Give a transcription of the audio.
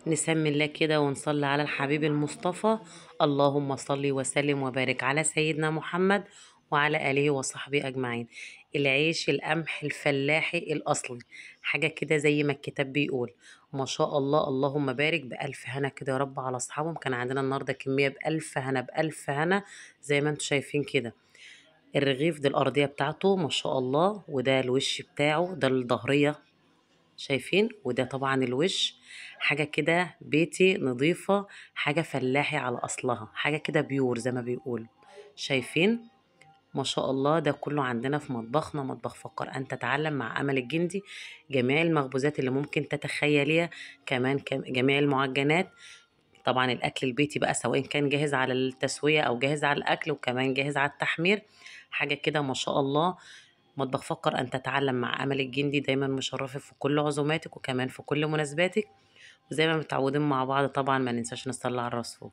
نسمي الله كده ونصلي على الحبيب المصطفى. اللهم صل وسلم وبارك على سيدنا محمد وعلى آله وصحبه أجمعين. العيش القمح الفلاحي الأصلي، حاجة كده زي ما الكتاب بيقول، ما شاء الله اللهم بارك، بألف هنا كده يا رب على أصحابهم. كان عندنا النهاردة كمية بألف هنا بألف هنا زي ما انتم شايفين كده. الرغيف ده الأرضية بتاعته ما شاء الله، وده الوش بتاعه، ده الظهرية شايفين، وده طبعا الوش. حاجة كده بيتي نظيفة، حاجة فلاحي على أصلها، حاجة كده بيور زي ما بيقولوا، شايفين ما شاء الله. ده كله عندنا في مطبخنا، مطبخ فكر أن تتعلم مع أمل الجندي. جميع المخبوزات اللي ممكن تتخيليها، كمان جميع المعجنات، طبعا الأكل البيتي بقى سواء كان جاهز على التسوية أو جاهز على الأكل، وكمان جاهز على التحمير. حاجة كده ما شاء الله. مطبخ فكر أن تتعلم مع أمل الجندي دايما مشرفة في كل عزوماتك وكمان في كل مناسباتك. وزي ما متعودين مع بعض طبعا ما ننساش نصلي على الرسول.